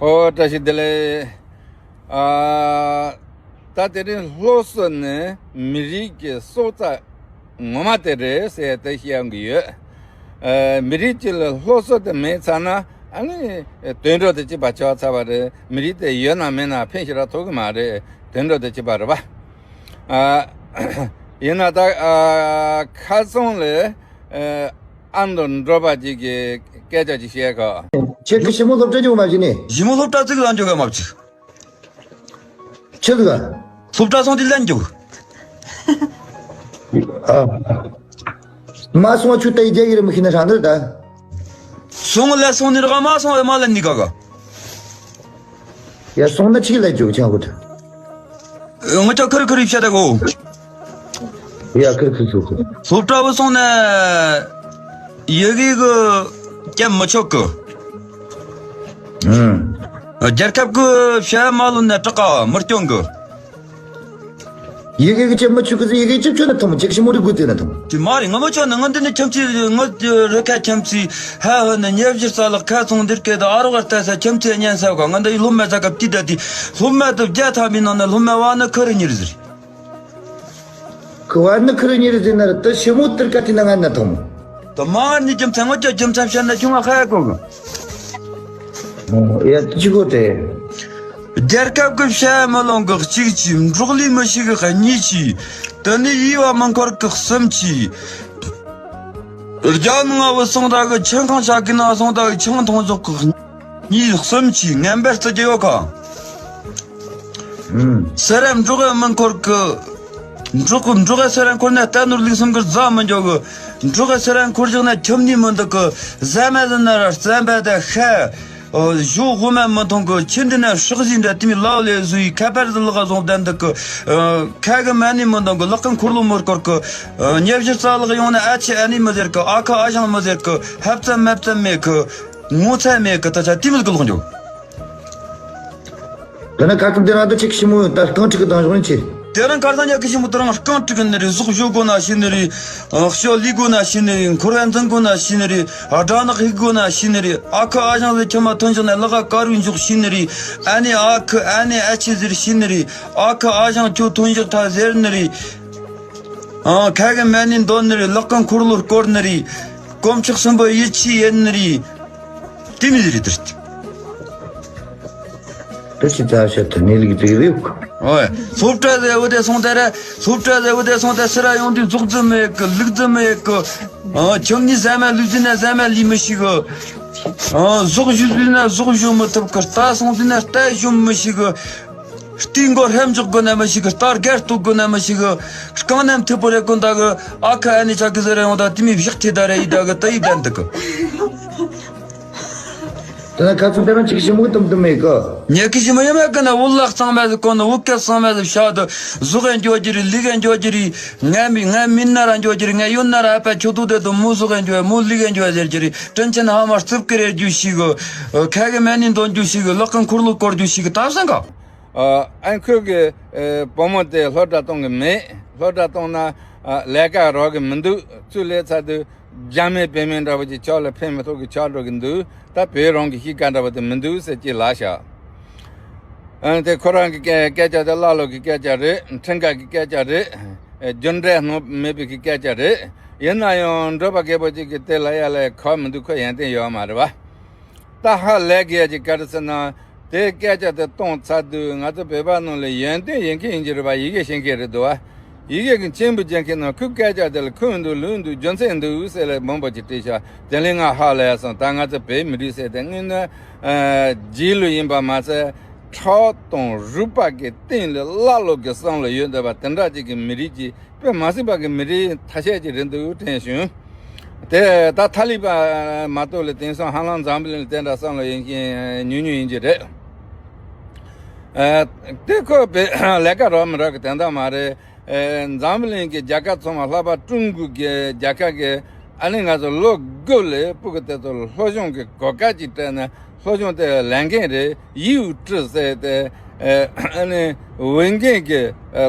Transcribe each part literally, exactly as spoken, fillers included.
ཨོ། བཀྲ་ཤིས་བདེ་ལེགས། ཨ། ད་དེ་རིང་སློབ་གསོ་ནི་མི་རིགས་ཀྱི་སྲོག་རྩ་ངོ་མ་དེ་རེད་ཟེར་དེ་བཤད་ཡོང་གི་ཡོད། ཨ། མི་རིགས་གཅིག་ལ་སློབ་གསོ་དེ་མེད་ཚར་ན། ཨ་ནི་དུད་འགྲོ་དེ་གཅིག་པ་ཆགས་ཚར་བ་རེད། མི་རིགས་དེ་ཡོད་ན་མེད་ན་ཕན་ཞེ་དྲག་ཐོགས་གི་མ་རེད། དུད་འགྲོ་དེ་གཅིག་པ་རེད་པ། ཨ། ཡིན་ན་ད། ཨ། ཁ་སང་ལ། ཨ། ཨ་མདོ་འགྲོ་བ་ཅིག་གིས་སྐད་ཆ་ཅིག་བཤད་གོ། ཁྱེད་ཀྱི་ཞི་མོ་སློབ་གྲྭ་འཇུག་མ་བྱིན་ནས། ཞི་མོ་སློབ་གྲྭ་ཚིག་ལ་འཇོག་ག་མ་བྱེད། ཆི་ཟིག་ག་སློབ་གྲྭ་སོང་དུས་ལན་འཇོག་ཨ། མ་སོང་བ་ཆུ་ཏ་ཡི་རྒྱ་ཡི་རེ་མི་ཤེས་ན་རང་དེར་ད། སོང་ལ་སོང་ནི་ར་མ་སོང་བ་མ་ལན་ནི་ག་ག་ཡ། སོང་ན་ཆི་ལ་འཇོག་ཆང་གོ་ད། ངོ་ཅག་ཁུར་ཁུར་བཤད་ད་གོ། ཡ། ཁུར་ཁུར་ཁུར་ཁུར། སློབ་གྲྭ་བུད་སོང་ན་ཡི་གེ་གི་སྐྱེ་མི་ཆོག་གི། ཨང་། རྒྱལ་ཁབ་གི་བྱ་བ་མ་ལོན་ན་དྲག་ག་མི་སྐྱོན་གི། ཡི་གེ་གི་སྐྱེ་མི་ཆོག་གི་ཟེར། ཡི་གེ་སྐྱེ་ཆོག་ན་ཐུམ་ཅིག་ཞི་མོ་རི་དགོས་དེ་ན་ཐུམ། དེ་མ་རེད། ང་མི་ཆོག་ན་ང་འདི་ནི་ཁྱིམ་མཚེས་ང་རི་ཁ་ཁྱིམ་མཚེས་ཧ་ཧ་ནི་ཉེ་བཞི་རྩ་ལག་ཁ་ཚོང་འདིར་སྐད་དུ་ཨ་རོག་ལྟ་ས་ཁྱིམ་མཚེས་ཉན་ས་ག་ང་འདི་ཡི་སློབ་མ་ས་སྐབས་དུས་ད་དེ་སློབ་མ་དུ་བརྒྱ་ཐམ་པའི་ནང་ན་སློབ་མ་བ་ནི་ཁུ་རི་གཉིས་རེད་ཟེར། ཁུ་བ་ནི་ཁུ་རུ་ཉི་རུ་ཟིན་ན་རུ་དུ་ཞི་མོ་ཏིར་ཀ་ཏི་ན་ང་ན་ཐོང་། དུ་མ་ནི་རྒྱུ་མཚན་ངོ་ཅོ་རྒྱུ་མཚན་བཤད་ན་ཁྱོད་ང་ཧ་གོ་གི། ཡ་ཅི་གོ་དེ། རྒྱལ་ཁབ་ཀྱི་བྱ་མི་ལོང་གི་གཅིག་གྱིས། འབྲོག་ལས་མི་ཤེས་གི་གཉིས་གྱིས། དུ་ནི་ཡིད་བ་མི་འཁོར་གི་གསུམ་གྱིས། རྒྱ་ནང་བུད་སོང་ད་གི་ཆང་ཁང་ཆ་གི་ན་སོང་ད་གི་ཆང་འཐུང་ཟོག་གི། གཉིས་གསུམ་གྱིས་ངན་པར་བརྩི་རྒྱུ་ཡོད་ག་ཨུམ། སེ་ར་འབྲོག་ཡ་མི་འཁོར་གི། འབྲོག་གི་འབྲོག་ཡ་སེ་ར་འཁོར་ན་རྟ་ནོར་ལུག་གསུམ་གི་རྫ་མི་འཇོག་གི། འབྲོག་ཡ་སེ་ར་འཁོར་བཞག་ན་ཁྱིམ་ནི་མི་འདུག་གི། ཟ་མ་ཟིན་ན་ར་རྩམ་པ་དང་ཤ། ཨོ། ཞོ་དབུ་མ་མི་འཐུང་གི། ཁྱི་འདི་ན་སྲོག་བཞིན་འདྲ་དེ་མི་ལའོ་ལས་བཟོས་ཁ་པར་ཟི་ལག་བཟུང་བསྡད་འདུག་གི། ཁ་གི་མ་ནི་མི་འདུག་གི། ལག་གི་འཁོར་ལོ་མི་སྐོར་གི། ཉེ་བཞི་རྩ་ལག་ཡོང་ན་ཨ་ཆེ་ཨ་ནི་མི་ཟེར་གི། ཨ་ཁ་ཨ་ཞང་མི་ཟེར་གི། ཧབ་ཙམ་མབ་ཙམ་མེད་གི། ངོ་ཚ་མེད་གི། ད་ཆ་དེ་མི་གི་ལོག་འཇོག་དེ་ན་ཁ་ཁུ་དེ་རང་དུ་ཅིག་ཞི་མོ་ད་རྐང་ཁྲིག་གི་དང་ཞོག་ནི་ཆེ། དེ་རང་ཁར་སང་ཉག་གི་ཞི་མོ་དེ་རང་རྐང་ཁྲིག་གི་ནི་རེད། ཟོག་ཞོ་དགོ་ན་ཤི་ནི་རེད། ཤོ་ལི་དགོ་ན་ཤི་ནི་རེད། འཁོར་བ་འཛིན་དགོ་ན་ཤི་ནི་རེད། སྦྲ་ནག་ཧིག་དགོ་ན་ཤི་ནི་རེད། ཨ་ཁུ་ཨ་ཞང་ཟེར་ཁྱི་མ་ཐོན་ཞོག་ན་ལག་ག་དཀར་རུ་འཇོག་ཤི་ནི་རེད། ཨ་ནེ་ཨ་ཁུ་ཨ་ནེ་ཨ་ཆེ་ཟེར་ཤི་ནི་རེད། ཨ་ཁུ་ཨ་ཞང་ཁྱོད་ཐོན་ཞོག་ཐ་ཟེར་ནི་རེད། ཨང་། ཁ་གི་མ་ནི་འདོན་ནི་རེད། ལག་གི་འཁོར་ལོ་སྐོར་ནི་རེད། དཀོན་མཆོག་གསུམ་པོ་ཡིད་ཆེས་ཡིན་ནི་རེད། དེ་མི་རེད་དེ། དེ་ཅི་ཙམ་བཤད་ཐུབ་ནི་ལིག་དེ་རེད། ཨོ། སློབ་གྲྭ་ཟེར་བོ་དེ་སོང་ད་ར། སློབ་གྲྭ་ཟེར་བོ་དེ་སོང་ད་སི་ར་ཡོང་དུས་ཟོག་རྫི་མེད་གི། ལུག་རྫི་མེད་གི། ཨང་། ཁྱིམ་ནི་ཟ་མ་ལུས་ཟིན་ན་ཟ་མ་ལུས་མི་ཤེས་གི། ཨང་། ཟོག་ཞུ་ཟིན་ན་ཟོག་ཞུ་མི་ཐུབ་གི། རྟ་སོང་ཟིན་ན་རྟ་ཞོན་མི་ཤེས་གི། རྟའི་མགོ་ཧྲེམ་འཇོག་དགོས་ན་མི་ཤེས་གི། རྟ་སྒར་གཏུག་དགོས་ན་མི་ཤེས་གི། རྐང་སྣམ་མཐུག་པོ་རེ་གོན་ད་གི། ཨ་ཁུ་ཨ་ནེ་ཆ་གི་ཟེར་ཡོང་ད་དེ་མི་བཞག་ཁྲིད་ད་རེ་ཡི་ད་གི། ད་ཡི་ད་འདི་གི། དེ་ན་ཁ་ཚུ་དེ་རང་ཅིག་ཞི་མོ་གི་དུམ་དུམ་མེད་གི། ཉེ་གི་ཞི་མོ་ཡོད་མེད་གི་ན། འུ་ལག་གཙང་མ་ཟིག་གོན་ནི། འུ་སྐད་གཙང་མ་ཟིག་བཤད་དུ། ཟོག་གི་འགྱོ་རྒྱུ་རེད། ལུག་གི་འགྱོ་རྒྱུ་རེད། ང་མི་ང་མིན་ན་ར་འགྱོ་རྒྱུ་རེད། ང་ཡོད་ན་ར་ཨ་ཕ་ཁྱོད་དུ་དེ་དུ་མོ་ཟོག་གི་འགྱོ་མོ་ལུག་གི་འགྱོ་ཟེར་རྒྱུ་རེད། དྲིན་ཆེན་ཧ་མ་རྩིབ་གི་རེད་རྒྱུ་ཞིག་གི། ཁ་གི་མ་ནི་འདོན་རྒྱུ་ཞིག་གི། ལག་གི་འཁོར་ལོ་སྐོར་རྒྱུ་ཞིག་གི། ད་བསམ་ག་ཨ། ཨ་ཁུ་གི་ཨ། བུ་མོ་དེ་སློབ་གྲྭ་གཏོང་གི་མེད། སློབ་གྲྭ་གཏོང་ན་ཨ། ལས་ཀ་རག་གི་མི་འདུག་ཚུར་སླེབས་ཚར་དུས་རྒྱ་མེད་བོད་མེད་འདྲ་བོ་ཅིག་ཆགས་ལ་ཕན་མི་ཐོགས་གི་ཆགས་འགྲོ་གི་འདུག་ད་བོད་རང་གི་གཤིས་ཀ་འདྲ་བོ་དེ་མི་འདུག་ཟེར་ཅིག་ལབ་ཤག་ཨ། དེ་ཁོ་རང་གི་སྐད་སྐད་ཆ་དེ་ཀླ་ཀློ་གི་སྐད་ཆ་རེད། ཁྲིམས་འགལ་གི་སྐད་ཆ་རེད། ཨ། རྒྱུ་འབྲས་སྣང་མེད་པའི་གི་སྐད་ཆ་རེད། ཡིན་ན་ཡང་འགྲོ་བ་རྒད་པོ་ཅིག་གིས་དེ་ལ་ཡ་ལ་གོ་མི་འདུག་ཁོ་ཡོན་ཏན་ཡོད་མ་རེད་བ། ད་ཧ་ལས་གི་ཡ་ཅིག་ག་རེ་ཟེར་ན། དེ་སྐད་ཆ་དེ་གཏོང་ཚར་དུས་ང་ཚོ་བོད་པ་ནང་ལ་ཡོན་ཏན་ཡོད་མཁན་ཡིན་གྱི་རེད་པ། ཡི་གེ་ཤེས་མཁན་རེད་འདུག་བ། ཡི་གེ་གི་མཆན་བུ་རྒྱག་མཁན་ནང་ཁོའི་སྐད་ཆ་དེ་ལ་ཁུངས་འདུག་ལུགས་འདུག་རྒྱུ་མཚན་འདུག་ཟེར་ལ་མང་པོ་ཅིག་བྲིས་ཤག་དེ་ལས་ང་ཧ་ལས་སོང་། ད་ང་ཚོ་བོད་མི་རིགས་ཟེར་དེ་དངོས་གནས་ཨ། རྗེས་ལུས་ཡིན་པ་མ་ཟད། ཁྲག་དང་རུས་པ་གི་སྟེང་ལ་ཀླ་ཀློ་གི་བསམ་བློ་ཡོད་འདོད་པ་དེ་འདྲ་ཅིག་གི་མི་རིགས་ཀྱི་དཔེ་མ་སྲིད་པ་གི་མི་རིགས་ཐ་ཤལ་ཅིག་རེད་འདུག་དྲན་བྱུང་། དེ་ད་ཐ་ལི་པ་མ་གཏོགས་ལ་དེང་སང་ཧ་ལམ་འཛམ་བུ་གླིང་ལ་དེ་འདྲ་བསམ་བློ་ཡིན་མཁན་ཉུང་ཉུང་ཡིན་གྱི་རེད། ཨ། དེ་ཁོ་བོད་ལས་ཀ་རག་མི་རག་གི་དོན་དག་མ་རེད། ཨ། འཛམ་བུ་གླིང་གི་རྒྱལ་ཁབ་ཚང་མ་ལྷག་པར་ཀྲུང་གོ་གི་རྒྱལ་ཁབ་ཀྱི་ཨ་ནི་ང་ཚོ་ལོ་དགུ་ལ་སྤུ་གུ་དེ་ཚོ་ལ་སློབ་སྦྱོང་གི་གོ་སྐབས་ཅིག་སྤྲད་ན། སློབ་སྦྱོང་དེ་ལེན་མཁན་རེད། ཡིའུ་ཀྲི་ཟེར་ཏེ། ཨ་ནི་ཝེ་རྒན་གྱི་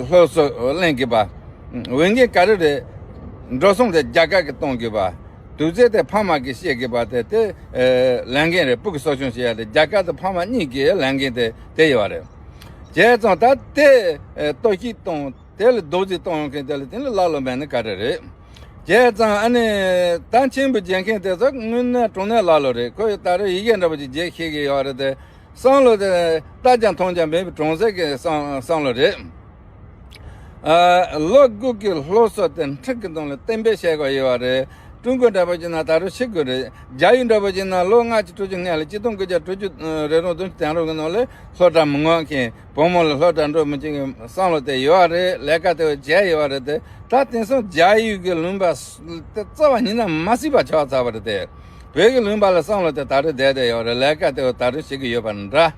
སློབ་གསོ་ལེན་དགོས་པ། ཝེ་རྒན་ག་རེ་རེད། འགྲོ་སོང་དེ་རྒྱ་གར་གྱིས་གཏོང་དགོས་པ། རྡོ་རྗེ་དེ་ཕ་མ་གི་བཤད་དགོས་པ་དེ་དེ་ལས་འགན་རེད། སྤུ་གུ་གསོ་སྐྱོང་བྱེད་ཡ་དེ་རྒྱ་གར་དང་ཕ་མ་གཉིས་ཀྱི་ལས་འགན་དེ་དེ་ཡོད་རེད། བྱས་ཙང་ད་དེ་གཏོར་བཤིག་གཏོང་དེ་ལ་རྡོ་རྗེ་གཏོང་ཡོང་མཁན་དེ་ལ་དེ་ལ་ཀླ་ཀློ་མེད་ན་ག་རེ་རེད། བྱས་ཙང་ཨ་ནི་ད་མཆན་བུ་རྒྱག་མཁན་དེ་ཚོ་དངོས་གནས་དྲང་གནས་ཀླ་ཀློ་རེད། ཁོ་ཡི་ད་རེས་ཡི་གེ་འདྲ་པོ་ཅིག་རྒྱག་ཤེས་ཀྱི་ཡོད་རེད་དེ། བསམ་བློ་དེ་ལྟ་ཀྱང་མཐོང་ཀྱང་མེད་པའི་གྲོང་གསེབ་ཀྱི་བསམ་བསམ་བློ་རེད། ཨ། ལོ་དགུ་གི་སློབ་གསོ་དེ་འཁྲིག་གི་དོན་ལ་གཏན་འབེབས་བྱས་དགོས་ཡོད་པ་རེད། ཀྲུང་གོ་འདྲ་པོ་བྱས་ན་ད་རུང་ཤི་དགོས་རེད། རྒྱ་ཡུལ་འདྲ་པོ་བྱས་ན་ལོ་ལྔ་བཅུ་དྲུག་ཅུ་སྔོན་ལ་ཆིག་སྟོང་དགུ་བརྒྱ་དྲུག་ཅུ་རེ་རོང་བདུན་ཅུ་དོན་དྲུག་གི་ནང་ལ་སློབ་གྲྭ་མི་མངགས་མཁན། བུ་མོ་ལ་སློབ་གྲྭ་འགྲོ་མི་བྱེད་མཁན་བསམ་བློ་དེ་ཡོད་པ་རེད། ལས་ཀ་དེ་བྱས་ཡོད་པ་རེད་དེ། ད་དེང་སང་རྒྱ་ཡུལ་གྱི་ལུང་པ་དེ་རྩ་བ་ཉིད་ནས་མ་སྲིད་པ་ཆགས་ཚར་བ་རེད་དེ། བོད་ཀྱི་ལུང་པ་ལ་བསམ་བློ་དེ་ད་རུང་བསྡད་བསྡད་ཡོད་རེད། ལས་ཀ་དེ་ད་རུང་བྱེད་ཀྱི་ཡོད་པ་འདྲ།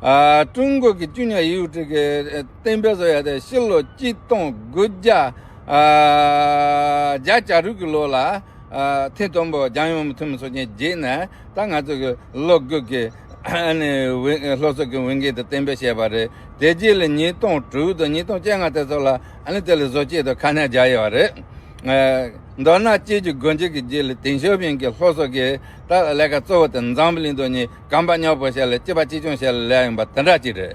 ཨ། ཀྲུང་གོ་གི་ཅུས་ཉ་ཡིའུ་ཀྲི་གི་གཏན་འབེབས་བཟོ་ཡ་དེ་ཕྱི་ལོ་གཅིག་སྟོང་དགུ་བརྒྱ་ཨ་བརྒྱ་གྱ་དྲུག་གི་ལོ་ལ་ཨ་ཐེངས་དང་པོ་རྒྱལ་ཡོངས་མི་འཐུས་མི་ཚོགས་ཆེན་བརྒྱུད་ནས་ད་ང་ཚོ་གི་ལོ་དགུ་གི་ཨ་ནི་འོས་སློབ་གསོ་གི་འོས་འགན་དེ་གཏན་འབེབས་བྱས་པ་རེད། དེ་རྗེས་ལ་ཉིས་སྟོང་དྲུག་དང་ཉིས་སྟོང་བཅོ་ལྔ་དེ་ཚོ་ལ་ཨ་ནི་དེ་ལ་བཟོ་བཅོས་དང་ཁ་སྣོན་རྒྱག་ཡོད་པ་རེད། ཨ། མདོར་ན་སྐྱེས་རྒྱུད་སྒོ་འབྱེད་ཀྱི་རྗེས་ལ་ཏེང་ཞའོ་ཕིང་གི་སློབ་གསོ་གི་ད་ལས་ཀ་གཙོ་བོ་དེ་འཛམ་བུ་གླིང་དུ་ནི་གོམ་པ་མཉམ་སྤོ་བྱས་ལ་གཅིག་པ་གཅིག་རྐྱང་བྱས་ལ་ལས་ཡོང་པ་དེ་འདྲ་ཅིག་རེད།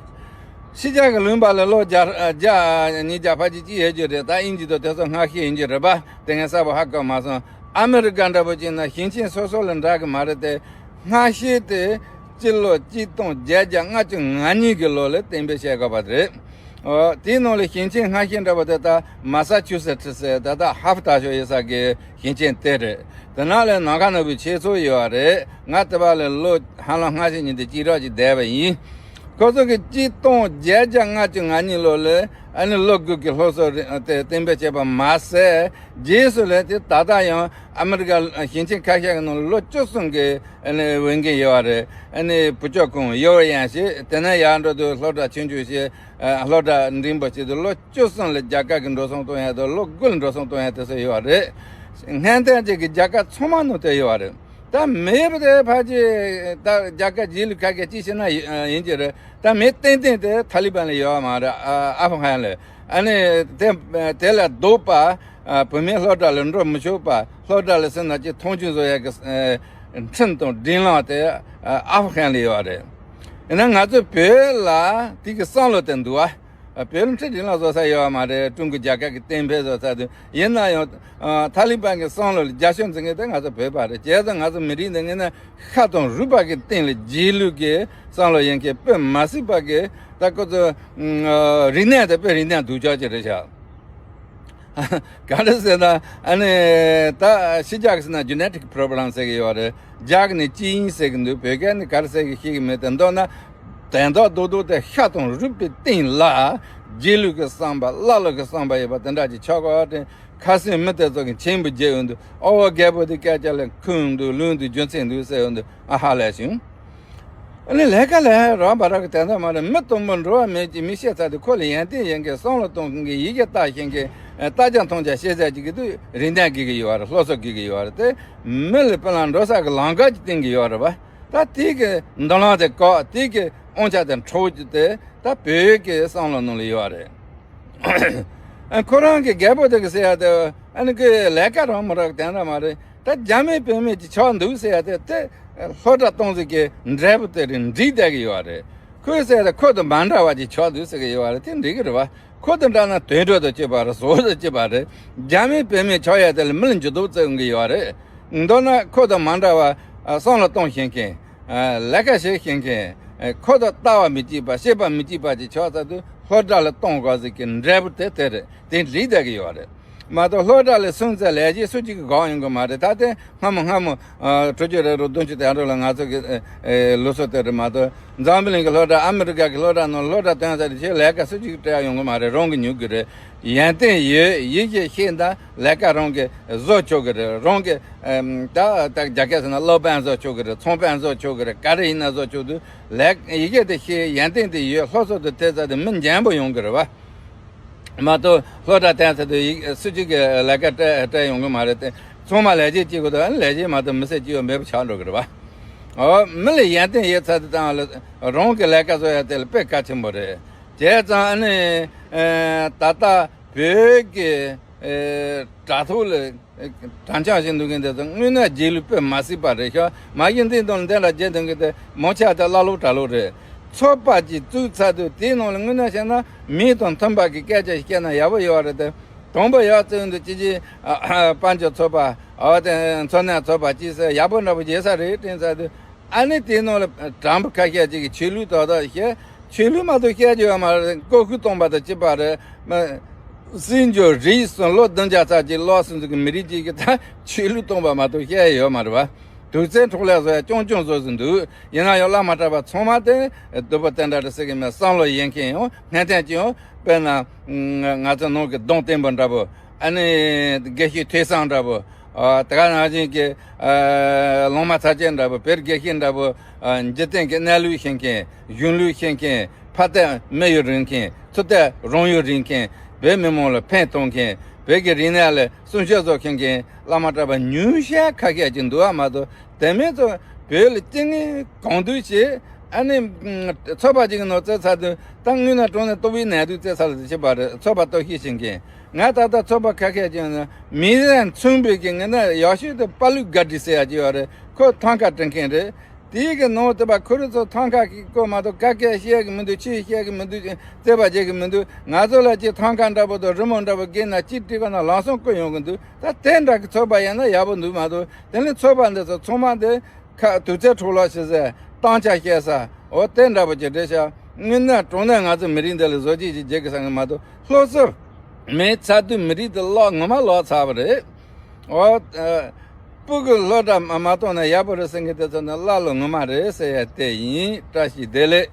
ཕྱི་རྒྱལ་གྱི་ལུང་པ་ལ་ལོ་བརྒྱ་བརྒྱ་ཉིས་བརྒྱ་ཕལ་ཆེར་གཅིག་ཡོད་རྒྱུ་རེད། ད་དབྱིན་ཇི་དང་དེ་ཚོ་སྔ་ཤོས་ཡིན་རྒྱུ་རེད་པ། དེ་ངས་གསལ་པོ་ཧ་གོ་མ་སོང་། ཨ་མི་རི་ཀ་འདྲ་པོ་བྱས་ན་ཞིང་ཆེན་སོ་སོ་ལ་འདྲ་གི་མ་རེད་དེ། སྔ་ཤོས་དེ་སྤྱི་ལོ་གཅིག་སྟོང་བརྒྱད་བརྒྱ་ལྔ་བཅུ་ང་གཉིས་ཀྱི་ལོ་ལ་གཏན་འབེབས་བྱས་དགོས་པ་རེད། ཨོ། དེའི་ནང་ལ་ཞིང་ཆེན་སྔ་ཤོས་འདྲ་པོ་དེ་ད་མ་ས་ཆུ་སེ་ཊི་སི་ད་ལྟ་ཧཱ་ཕུ་ཏ་ཤོ་ཡོད་ས་གི་ཞིང་ཆེན་དེ་རེད། དེ་ནང་ལ་ནམ་མཁའ་ནོར་བུའི་ཆོས་ཚོགས་ཡོད་པ་རེད། ང་དེ་བ་ལ་ལོ་ཧ་ལམ་སྔ་ཕྱི་གཉིས་དེ་གཅིག་རོགས་ཀྱིས་བསྡད་པ་ཡིན། ཁོ་ཚོ་གི་གཅིག་སྟོང་བརྒྱད་བརྒྱ་ལྔ་བཅུ་ང་གཉིས་ལོ་ལ་ཨ་ནི་ལོ་དགུ་གི་སློབ་གསོ་རེ་དེ་གཏན་འབེབས་བྱས་པ་མ་ཟད། རྗེས་སུ་ལ་དེ་ད་ལྟ་ཡང་ཨ་མི་རི་ཀ་ཞིང་ཆེན་ཁ་ཤས་ཀྱི་ནང་ལ་ལོ་བཅུ་གསུམ་གི་ཨ་ནི་འོས་འགན་ཡོད་པ་རེད། ཨ་ནི་བུ་བཅོལ་ཁང་ཡོ་ཡན་ཞེས་དེ་ནས་ཡར་འགྲོ་དུས་སློབ་གྲྭ་ཆུང་ཆུང་ཞེས་ཨ་སློབ་གྲྭ་འབྲིང་པོ་ཞིག་ཏུ་ལོ་བཅུ་གསུམ་ལ་རྒྱ་གར་གྱི་འགྲོ་སོང་གཏོང་ཡ་དང་ལོ་དགུ་ལ་འགྲོ་སོང་གཏོང་ཡ་དེ་ཚོ་ཡོད་པ་རེད། སྔོན་ཐོན་ཅིག་གི་རྒྱ་གར་ཚང་མ་ནང་དེ་ཡོད་པ་རེད། ད་མེད་པ་དེ་ཕལ་ཆེར་ད་རྒྱ་གར་རྗེས་ལུས་ཁ་ཤས་ཅིག་ཤི་ན་ཡིན་གྱི་རེད། ད་མེད་ཏན་ཏན་དེ་ཐ་ལི་བན་ལ་ཡོད་པ་མ་རེད། ཨ་ཨ་ཕ་གྷན་ལ། ཨ་ནི་དེ་དེ་ལས་ལྡོག་པ། ཨ་བུད་མེད་སློབ་གྲྭ་ལ་འགྲོ་མི་ཆོག་པ། སློབ་གྲྭ་ལ་སོང་ན་ཅིག་མཐོང་ཆུང་བཟོ་ཡ་གི་ཨ་ཁྲིམས་དང་སྒྲིག་ལམ་དེ་ཨ་ཨ་ཕ་གྷན་ལ་ཡོད་པ་རེད། ཡིན་ན་ང་ཚོ་བོད་ལ་དེ་གི་བསམ་བློ་དེ་འདུག་ཨ། བོད་ལ་ཁྲིམས་སྒྲིག་ལམ་བཟོ་ས་ཡོད་པ་མ་རེད། ཀྲུང་གོ་རྒྱལ་ཁབ་ཀྱི་གཏན་འབེབས་བཟོ་ས་དེ། ཡིན་ན་ཡང་ཨ་ཐ་ལི་བན་གྱི་བསམ་བློ་ལ་རྒྱབ་སྐྱོར་འཛིན་མཁན་དེ་ང་ཚོ་བོད་པ་རེད། བྱས་ཙང་ང་ཚོ་མི་རིགས་འདི་ངེས་ན་ཤ་དང་རུས་པ་གི་སྟེང་ལ་རྗེས་ལུས་ཀྱི་བསམ་བློ་ཡིན་མཁན་དཔེ་མ་སྲིད་པ་གི་ད་ཁོ་ཚོ་ཨ་རིག་གནས་དེ་དཔེ་རིག་གནས་སྡུག་ཅག་ཅིག་རེད་ཤག་ག་རེ་ཟེར་ན་ཨ་ནི་ད་ཕྱི་རྒྱལ་གྱི་ཟེར་ན་ཇེ་ནེ་ཊིག་པོ་རོ་བི་ལེམ་ཟེར་གི་ཡོད་རེད། རྒྱ་གི་ནི་ཅི་ཡིན་ཟེར་གི་འདུག་བོད་སྐད་ནི་ག་རེ་ཟེར་གི་ཤེས་གི་མེད་དེ། མདོར་ན་དོན་དག་རྡོག་རྡོག་དེ་ཤ་དང་རུས་པའི་སྟེང་ལ་རྗེས་ལུས་ཀྱི་བསམ་པ། ཀླ་ཀློ་གི་བསམ་པ་ཡོད་པ་དེ་འདྲ་ཅིག་ཆགས་ཀྱི་ཡོད་རེད། ཁ་སང་མི་དེ་ཚོ་གི་མཆན་བུ་རྒྱག་ཡོང་དུས་ཨ་ཕོ་རྒད་པོ་དེ་སྐད་ཆ་ལ་ཁུངས་འདུག་ལུང་འདུག་རྒྱུ་མཚན་འདུག་ཟེར་ཡོང་དུས་ཨ་ཧ་ལས་བྱུང་། ཨ་ནི་ལས་ཀ་ལས་རང་བ་རག་གི་དོན་དག་མ་རེད། མི་དང་པོ་འགྲོ་བ་མེད་ཀྱི་མི་ཤེས་ཚར་དུས་ཁོ་ལ་ཡོན་ཏན་ཡིན་མཁན། བསམ་བློ་གཏོང་མཁན་གྱི་ཡི་གེ་ལྟ་ཤེས་མཁན། ལྟ་རྒྱ་མཐོང་རྒྱ་ཤེས་ཚད་ཅིག་གི་དུས་རིག་གནས་དགོས་ཀྱི་ཡོད་རེད། སློབ་གསོ་དགོས་ཀྱི་ཡོད་རེད། དེ་མི་ལ་དཔེ་ལ་འགྲོ་ས་གི་ལམ་ཁ་ཅིག་བསྟན་གྱི་ཡོད་རེད་པ། ད་དེ་གི་མདུན་ལམ་དེ་བཀག་དེ་གི་དབང་ཆ་དེ་འཕྲོག་རྒྱུ་དེ་ད་བོད་ཀྱི་བསམ་བློ་ནང་ལ་ཡོད་རེད། ཨ་ཁོ་རང་གི་རྒད་པོ་དེ་གི་ཟེར་ཡ་དེ་ཨ་ནི་གི་ལས་ཀ་རང་མ་རག་དེ་འདྲ་མ་རེད། ད་རྒྱ་མི་བོད་མི་གི་ཆགས་འདུག་ཟེར་ཡ་དེ་དེ་སློབ་གྲྭ་གཏོང་ཟིག་གི་འབྲས་བུ་དེ་རེད། འགྲིག་བསྡད་གི་ཡོད་རེད། ཁོས་ཟེར་ཡ་དེ་ཁོ་དང་མ་འདྲ་བ་ཅིག་ཆགས་འདུག་ཟེར་གི་ཡོད་རེད། དེ་འགྲིག་གི་རེད་བ། ཁོ་དང་འདྲ་ན་དུད་འགྲོ་དང་གཅིག་པ་རེད། ཟོག་དང་གཅིག་པ་རེད། རྒྱ་མི་བོད་མི་ཆགས་ཡ་དེ་ལ་མི་ལ་འགྱུར་ལྡོག་བརྩི་ཡོང་གི་ཡོད་རེད། མདོར་ན་ཁོ་དང་མ་འདྲ་བ་ཨ་བསམ་བློ་གཏོང་ཤེས་མཁན། ཨ་ལས་ཀ་བྱེད་ཤེས་མཁན། ཨ་ཁོ་དང་ལྟ་བ་མི་གཅིག་པ། བྱེད་པ་མི་གཅིག་པ་ཅིག་ཆགས་ཚར་དུས་སློབ་གྲྭ་ལ་གཏོང་དགོས་ཟིག་གི་འབྲས་བུ་དེ་དེ་རེད། དེ་འགྲིག་བསྡད་ཀྱི་ཡོད་རེད། མ་གཏོགས་སློབ་གྲྭ་ལ་སོང་ཚེ་ལས་བྱེད་སུ་གཅིག་གིས་དགོངས་ཡོང་གི་མ་རེད། ད་དེ་སྔ་མོ་སྔ་མོ་ཨ་དྲུག་ཅུ་རེ་རེ་བདུན་ཅུ་དེ་འགྲོ་ལ་ང་ཚོ་གི་ཨ་ཨ་ལུགས་སྲོལ་དེ་རེད། མ་གཏོགས་འཛམ་བུ་གླིང་གི་སློབ་གྲྭ། ཨ་མི་རི་ཀ་གི་སློབ་གྲྭ་ནང་སློབ་གྲྭ་ཐོན་ཚར་དུས་ཁྱེད་ལས་ཀ་སུ་གཅིག་གིས་སྤྲད་ཡོང་གི་མ་རེད། རང་གིས་ཉོ་དགོས་རེད། ཡོན་ཏན་ཡོད། ཡིད་ཆེས་ཤེས་ན་ལས་ཀ་རང་གིས་བཟོ་ཆོག་གི་རེད། རང་གིས་ཨམ་ད་ད་རྒྱ་སྐད་ཟེར་ན་གློག་པ་བཟོ་ཆོག་གི་རེད། ཚོང་པ་བཟོ་ཆོག་གི་རེད། ག་རེ་ཡིན་ན་བཟོ་ཆོག་དུས་ལས་ཡི་གེ་དེ་ཤེས། ཡོན་ཏན་དེ་ཡོད། སློབ་གསོ་དེ་ཐེབས་ཚར་དུས་མི་འཇོན་པོ་ཡོང་གི་རེད་བ། མ་གཏོགས་སློབ་གྲྭ་ཐོན་ཚར་དུས་ཡིག་སུ་གཅིག་གིས་ལས་ཀ་སྤྲད་སྤྲད་ཡོང་གི་མ་རེད་དེ། ཚང་མ་ལས་བྱེད་གཅིག་པོ་དང་ལས་བྱེད་མ་གཏོགས་མི་སེར་གཅིག་པོ་མེད་པ་ཆགས་འགྲོ་གི་རེད་བ། འོ་མི་ལ་ཡོན་ཏན་ཡོད་ཚར་དུས་ཙང་ལ་རང་གི་ལས་ཀ་བཟོ་ཡ་དེ་ལ་དཔེ་གལ་ཆེན་པོ་རེད། བྱས་ཙང་ཨ་ནི་ཨེ་ད་ལྟ་བོད་ཀྱི་ ཨེ། དྲ་ཐོག་ལ་ཨེ་དྲ་འཆམ་བྱེད་འདུག་མཁན་དེ་ཚོ་དངོས་གནས་རྗེས་ལུས་དཔེ་མ་སྲིད་པ་རེད་ཤག་མ་གཞི་འདི་དང་འདི་འདྲ་བརྗེད་འདུག་མཁན་དེ་མོ་ཆ་དེ་ཀླ་ལོག་གྲྭ་ལོག་རེད། ཚོགས་པ་ཅིག་བཙུགས་ཚར་དུས་དེའི་ནང་ལ་དངོས་གནས་བཤད་ན་མི་དང་མཐུན་པ་གི་སྐད་ཆ་ཞིག་བཤད་ན་ཡག་པོ་ཡོད་རེད་དེ། དང་པོ་ཡག་བཙུགས་འདུག་ཅི་ཅི་ཨ་ཨ་དཔལ་འབྱོར་ཚོགས་པ་ཨ་དེ་མཚོ་སྣ་ཚོགས་པ་ཅི་ཟེར་ཡག་པོ་འདྲ་པོ་བྱེད་ས་རེད་དྲན་ཚར་དུས། ཨ་ནི་དེའི་ནང་ལ་དྲ་འབུ་ཁ་ཤས་ཅིག་གིས་ཆོས་ལུགས་ཏག་ཏག་བཤད། ཆོས་ལུགས་མ་གཏོགས་བཤད་རྒྱུ་ཡོད་མ་རེད། ཀོ་ཁུ་སྟོང་པ་དང་གཅིག་པ་རེད། མ་སྲིད་འབྱོར་རིག་གསུམ་ལོ་བདུན་བརྒྱ་ཙམ་ཅིག་ལོ་སུ་ཟིག་གི་མི་རིགས་ཅིག་གིས་ད་ཆོས་ལུགས་སྟོང་པ་མ་གཏོགས་བཤད་ཡོད་མ་རེད་བ། དུག་རྫས་འཕྲོག་ལས་བཟོ་ཡ་རྐྱང་རྐྱང་བཟོ་ཟིན་འདུག་ཡིན་ན་ཡང་བླ་མ་གྲྭ་པ་ཚང་མ་དེ་སྡུག་པོ་དེ་འདྲ་རེད་ཟེར་གི་མེད། བསམ་བློ་ཡེད་མཁན་ཡང་སྔོན་ཐོན་ཅིག་ཡང་དཔེར་ན་ང་ཚོ་ནང་གི་གདོང་བསྟན་པ་འདྲ་པོ། ཨ་ནི་དགེ་བཤེས་ཐོས་བསམ་འདྲ་པོ། ཨ་དེ་ག་ནང་བཞིན་གྱི་ཨ་གླང་མ་ཚ་ཅན་འདྲ་པོ། བོད་དགེ་བཤེས་འདྲ་པོ། ཨ་འཇིག་རྟེན་གྱི་གནས་ལུགས་ཤེས་མཁན། གཞུང་ལུགས་ཤེས་མཁན། ཕ་སྟེ་མི་ཡུལ་རིང་མཁན། ཚུར་སྟེ་རང་ཡུལ་རིང་མཁན། བོད་མི་མང་ལ་ཕན་ཐོགས་མཁན། བོད་ཀྱི་རིག་གནས་ལ་སྲུང་སྐྱོབ་བཟོ་མཁན་གྱི་བླ་མ་གྲྭ་པ་ཉུང་ཤས་ཁ་ཤས་ཅིག་འདུག་པ་མ་གཏོགས། དེ་མིན་ཚོ་བོད་ལ་སྐྱེ་ངེས་གང་འདུག་བྱས། ཨ་ནི་ཚོགས་པ་ཅིག་གི་ནང་བཙལ་ཚར་དུས་ད་དངོས་གནས་དྲང་གནས་ལྟོ་བའི་ནད་དུག་བཙལ་ས་ལ་བྱེད་པ་རེད། ཚོགས་པ་ལྟོ་ཤི་བྱེད་མཁན། ང་ད་ལྟ་ཚོགས་པ་ཁ་ཤས་ཀྱང་ནི་མི་རན་མཚུངས་པའི་གི་ངས་ན་ཡག་ཤོས་དེ་པ་ལུ་དགའ་བྲིས་ཟེར་ཡ་ཅིག་ཡོད་རེད། ཁོ་ཐང་ཀ་བྲི་མཁན་རེད། དེའི་གི་ནང་དུ་པ་ཁོ་རང་ཚོ་ཐང་ཀ་གི་སྐོར་མ་གཏོགས་ཀ་ཀའི་བཤད་གི་མི་འདུག་ཆོས་བཤད་གི་མི་འདུག་རྩོད་པ་བྱེད་གི་མི་འདུག་ང་ཚོ་ལ་ཅིག་ཐང་ཀ་འདྲ་པོ་དང་རི་མོ་འདྲ་པོ་བརྒལ་ན་ཅིག་བྲིས་གོ་ན་ལམ་སང་བཀོད་ཡོང་གི་འདུག་ད་དེ་འདྲ་གི་ཚོགས་པ་ཡིན་ན་ཡག་པོ་འདུག་མ་གཏོགས། དེ་ནི་ཚོགས་པ་འདི་ཚོ་ཚང་མ་འདི་ཁ་དུག་རྫས་འཕྲོག་ལོག་བྱེད་ས། སྟངས་ཆ་བཤད་ས། འོ་དེ་འདྲ་པོ་ཅིག་རེད་ཤག་དངོས་གནས་དྲང་གནས་ང་ཚོ་མི་རིགས་འདི་ལ་བཟོ་བཅོས་ཅིག་བྱེད་དགོས་བསམ་གི་མ་གཏོགས། སློབ་གསོ་མེད་ཚར་དུས་མི་རིགས་འདི་ལོག་ངོ་མ་ལོག་ཚར་བ་རེད། འོ། ཨ། སྤུ་གུ་སློབ་གྲྭ་མ་མ་གཏོང་ན་ཡག་པོ་རེད་ཟེར་མཁན་དེ་ཚོ་ནི་ཀླ་ཀློ་ངོ་མ་རེད་ཟེར་ཡ་དེ་ཡིན། བཀྲ་ཤིས་བདེ་ལེགས།